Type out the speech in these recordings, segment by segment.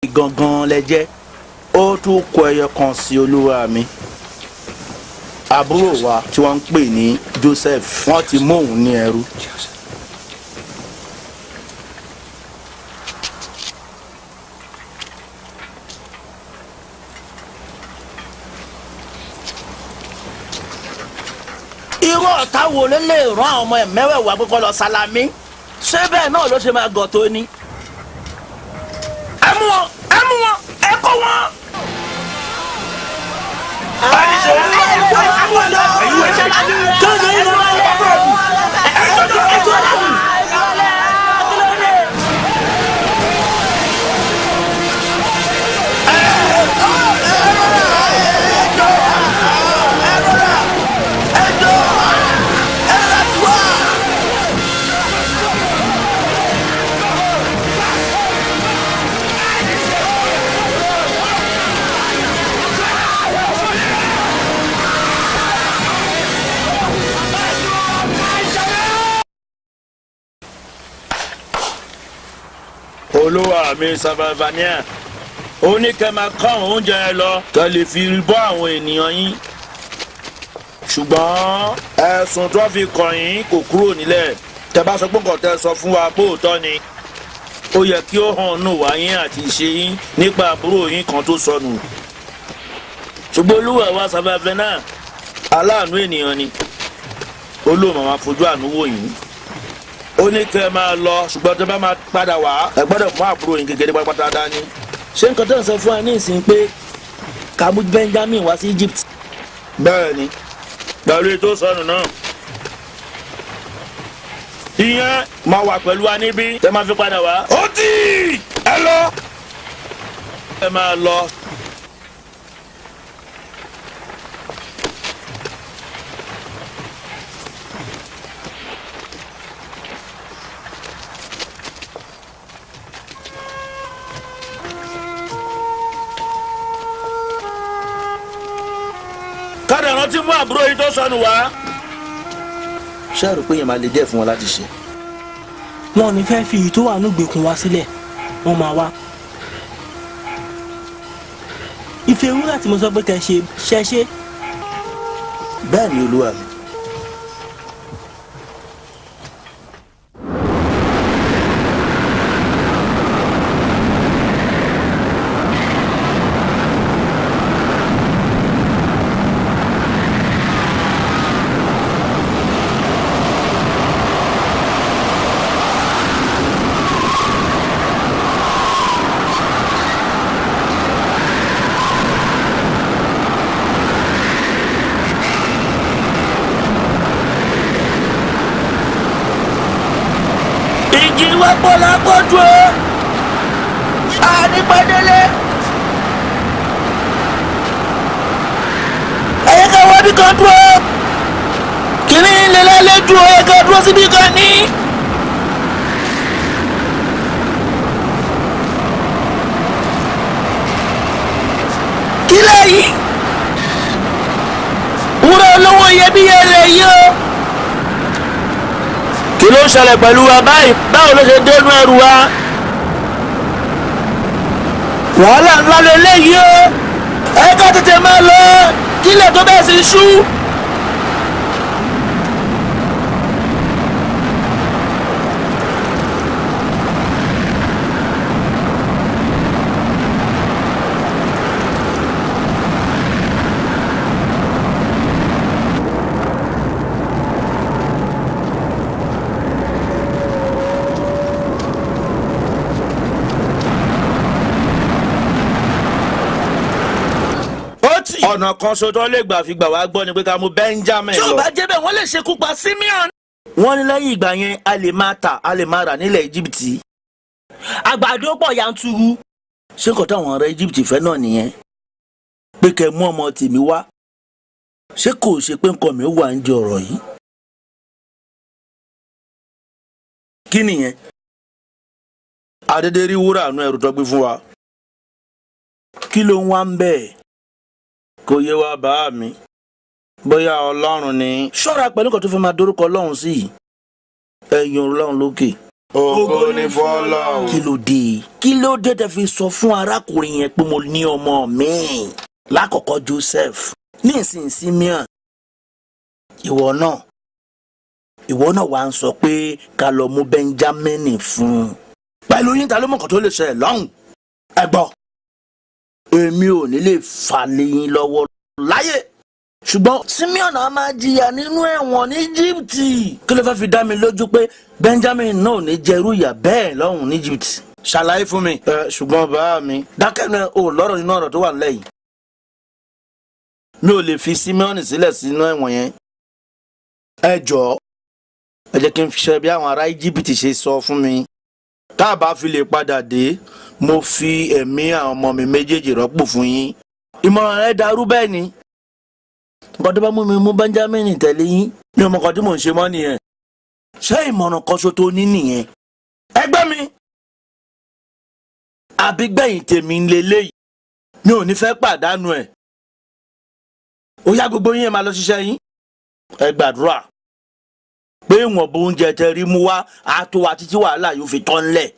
Gangan lẹ jẹ́. Ó tún kọ ẹyọ kan sí, olúwa mi. Àbúrò wa tí wọ́n ń pè ní Joseph, wọ́n ti mú òun ní ẹrú. Irú ọ̀tá wo ló lè rán àwọn ọmọ ẹ̀ mẹ́wẹ̀ẹ̀wá pé kó lọ sálámí? Ṣé bẹ́ẹ̀ náà ló ṣe máa gọ̀ tó ní? Ẹ mú wọn, ẹ mú wọn, ẹ kó wọn. Olúwa mi Savavania, ó ní kẹ́ máa kọ́ àwọn oúnjẹ yẹn lọ kẹ́ lè fi bọ́ àwọn ènìyàn yín, ṣùgbọ́n ẹ̀sùn tó fi kàn yín kò kúrò nílẹ̀. Tẹ́ bá sọ pé nǹkan tẹ́ sọ fún wa pé òótọ́ ni, ó yẹ kí ó hàn nù wá yín àti ìṣe yín nípa àbúrò yín kan tó sọnù. Ṣùgbọ́n olúwa wa Savavania aláàánú ènìyàn ni, olóò máa fojú àánú wò yín. Ó ní kẹ́ ẹ máa lọ, ṣùgbọ́n tó bá máa padà wá, ẹ gbọ́dọ̀ mú àbúrò yín kékeré pátápátá dání. Ṣé nǹkan tó ń sọ fún wa ní ìsìn pé ká mú Benjamin wá sí Egypt? Bẹ́ẹ̀ ni, pẹ̀lú ètò sọnù náà. Ìyẹn máa wà pẹ̀lú wa níbí tẹ́ máa fi padà wá. Ó tì í, ẹ lọ. Ẹ máa lọ. Kádà rántí mú àbúrò yìí tó sọnù wá. Ṣé ẹ rò pé yẹn máa lè díẹ̀ fún wọn láti ṣe? Wọn ò ní fẹ́ fi èyí tó wà nígbèkùn wá sílẹ̀, wọ́n máa wá. Ife wúrà tí mo sọ pé kẹ́ ṣe ṣe ṣe. Bẹ́ẹ̀ ni, olúwa mi. Ìjì wa pọ̀ lápọ̀jù o, ànípẹ́délé. Ẹ̀yẹ ká wá bí kan dúró, kìnní lélẹ́lẹ́jú o, ẹ̀ka dúró síbi kan ní. Kílẹ̀ yìí wúrà olówó iyebíye lè yí o. Kí ló ń ṣẹlẹ̀ pẹ̀lú wa báyìí? Báwo ló ṣe dénú ẹrù wa? Wàhálà ńlá lélẹ́yìí o. Ẹ ká tètè máa lọ kílẹ̀ tó bẹ́ẹ̀ sì ṣú. Ọ̀nà kan ṣoṣo tó lè gbà fi gbà wá gbọ́ ni pé ká mú Benjamin lọ. Tí ò bá jẹ́ bẹ́ẹ̀, wọ́n lè ṣekú pa Simeon. Wọ́n ní lẹ́yìn ìgbà yẹn, a lè máa tà, a lè máa rà nílẹ̀ Íjíbítì. Àgbàdo pọ̀ yanturu. Ṣé nǹkan táwọn ará Íjíbítì fẹ́ náà nìyẹn, pé kẹ́ mú ọmọ tèmi wá? Ṣé kò ṣe pé nǹkan mi wà ń di ọ̀rọ̀ yìí? Kí nìyẹn? Adédè rí wúrà nú ẹrù tó gbé fún wa. Kí ló ń wá ń bẹ́ẹ̀? Kò yé wa, bá mi. Bóyá Ọlọ́run ni. Ṣọ́ra pẹ̀lú nǹkan tó fẹ́ máa dorúkọ Ọlọ́run sí yìí. Ẹ̀yin Ọlọ́run lókè. Ògo ni f'Ọlọ́run. Kí ló dé? Kí ló dé tẹ́ fi sọ fún arákùnrin yẹn pé mo ní ọmọ mi? Lákọ̀ọ́kọ́ Joseph, ní ìsìn Simeon. Ìwọ náà wàá ń sọ pé ká lọ mú Benjamin fún un. Pẹ̀lú yín ta ló mọ̀ nǹkan tó lè ṣẹlẹ̀ lọ́hùn? Ẹ gbọ́, èmi ò ní lè fà lé yín lọ́wọ́ láyé. Ṣùgbọ́n Simeon á máa jìyà nínú ẹ̀wọ̀n ní Egypt. Kí ló fẹ́ fi dá mi lójú pé Benjamin náà ò ní jẹrú ìyà bẹ́ẹ̀ lọ́hùn ní Egypt? Ṣàlàyé fún mi. Ṣùgbọ́n bàá mi, dákẹ́ náà ò lọ́rọ̀ nínú ọ̀rọ̀ tó wà nílẹ̀ yìí. Mi ò lè fi Simeon sílẹ̀ sínú ẹ̀wọ̀n yẹn. Ẹ jọ̀ọ́, ẹ jẹ́ kí n ṣe bí àwọn ará Egypt ṣe sọ fún mi. Tá a bá fi lè padà dé, mo fi ẹ̀mí àwọn ọmọ mi méjèèjì rọ́pò fún yín. Ìmọ̀ràn rẹ darú bẹ́ẹ̀ ni. Nǹkan tó bá mú mi mú Benjamin tẹ̀lé yín ní ọmọ kan tí mò ń ṣe mọ́ nìyẹn. Ṣé ìmọ̀ràn kan ṣo tó ní nìyẹn? Ẹgbẹ́ mi, àbígbẹ̀yìn tèmi ń leléyìí, mi ò ní fẹ́ pàdánù ẹ̀. Ó yá, gbogbo yín ẹ máa lọ ṣiṣẹ́ yín. Ẹ gbàdúrà pé ìwọ̀nba oúnjẹ tẹ rí mú wá á tó wa títí wàhálà yóò fi tán lẹ̀.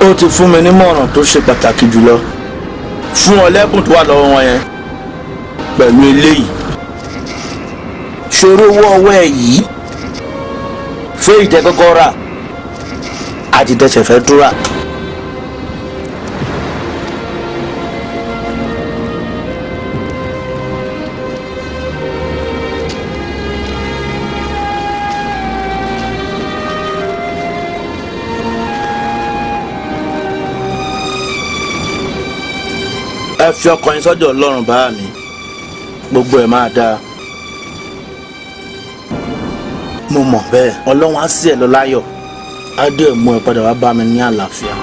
Ó ti fún mi nímọ̀ràn tó ṣe pàtàkì jùlọ fún ọlẹ́bùn tó wà lọ́wọ́ wọn yẹn pẹ̀lú eléyìí. Ṣòro owó ọwọ́ ẹ̀ yìí fún ìtẹ́ kọ́kọ́ rà àti tẹ̀sẹ̀ fẹ́ dúrà. Ẹ fi ọkàn yín sọ́dọ̀ Ọlọ́run bá mi, gbogbo ẹ̀ máa dáa. Mo mọ̀ bẹ́ẹ̀, Ọlọ́run á sì ẹ̀ lọ láyọ̀, á dé mú ẹ padà wá bá mi ní àlàáfíà.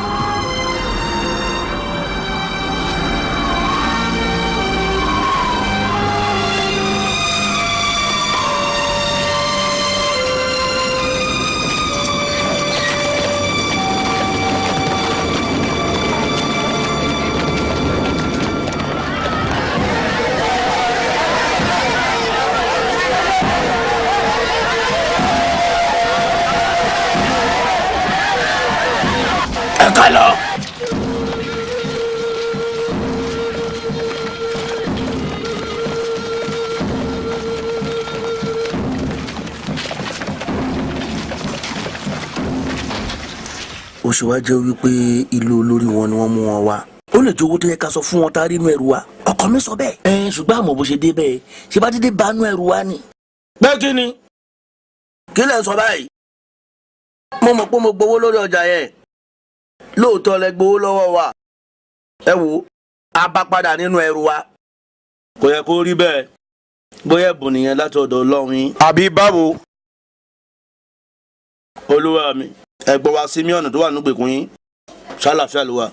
Ẹ ká lọ. Ó ṣe wá jẹ́ wípé ilé olórí wọn ni wọ́n mú wọn wá. Ó lè jẹ́ owó tó yẹ ká sọ fún wọn tá a rí inú ẹrù wa. Ọkọ mi sọ bẹ́ẹ̀. Ẹ ṣùgbọ́n àmọ́ bó ṣe dé bẹ́ẹ̀, ṣe bá dídé bá inú ẹrù wa ni. Bẹ́ẹ̀ kí ni? Kí lẹ̀ ń sọ báyìí? Mo mọ̀ pé mo gbowó lórí ọjà yẹn. Lóòótọ́ lẹ gbowó lọ́wọ́ wa. Ẹ wo, a bá padà nínú ẹrù wa. Kò yẹ kó rí bẹ́ẹ̀. Bóyá ẹ̀bùn nìyẹn láti ọ̀dọ̀ Ọlọ́run yín. Àbí báwo? Olúwa mi, ẹ̀gbọ́n wa Simeon tó wà nígbèkùn yín, ṣàlàáfíà ló wà.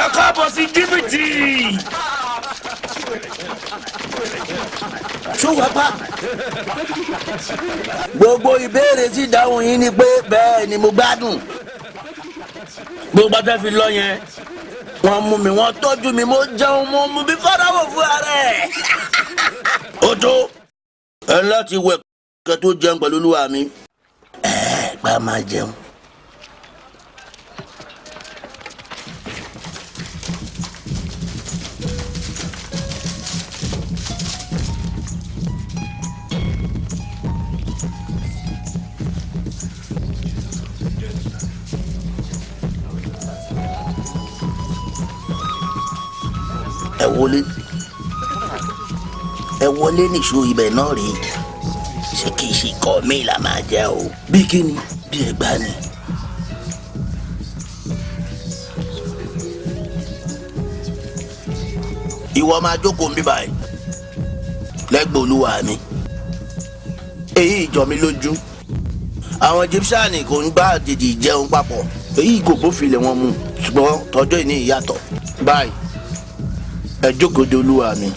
Ẹ káàbọ̀ sí jìbìtì. Ṣó wàá pa? Gbogbo ìbéèrè tí ìdáhùn yín ni pé bẹ́ẹ̀ ni mo gbádùn. Gbogbo àti fi lọ yẹn, wọ́n mú mi, wọ́n tọ́jú mi, mo jẹun, mo mú bí fọ́nrán fún ara ẹ̀. Ó tó ẹ láti wẹ̀ kẹ́ tó jẹun pẹ̀lú olúwa mi. Ẹ gbà máa jẹun. Ẹ wọlé, ẹ wọlé nìṣó ibẹ̀ náà rèé. Ṣé kìí ṣe ikọ̀ mi là máa jẹ o? Bí kíni? Bí ẹgbàá ni. Ìwọ máa jókòó mi báyìí lẹ́gbẹ̀ẹ́ olúwa mi. Èyí jọ mi lójú. Àwọn Egyptian kò ń bá àjèjì jẹun papọ̀. Èyí kò bófin ilẹ̀ wọn mu. Ṣùgbọ́n tọjọ́ ìní ìyàtọ̀ báyìí. Ẹ jókòó de olúwa mi.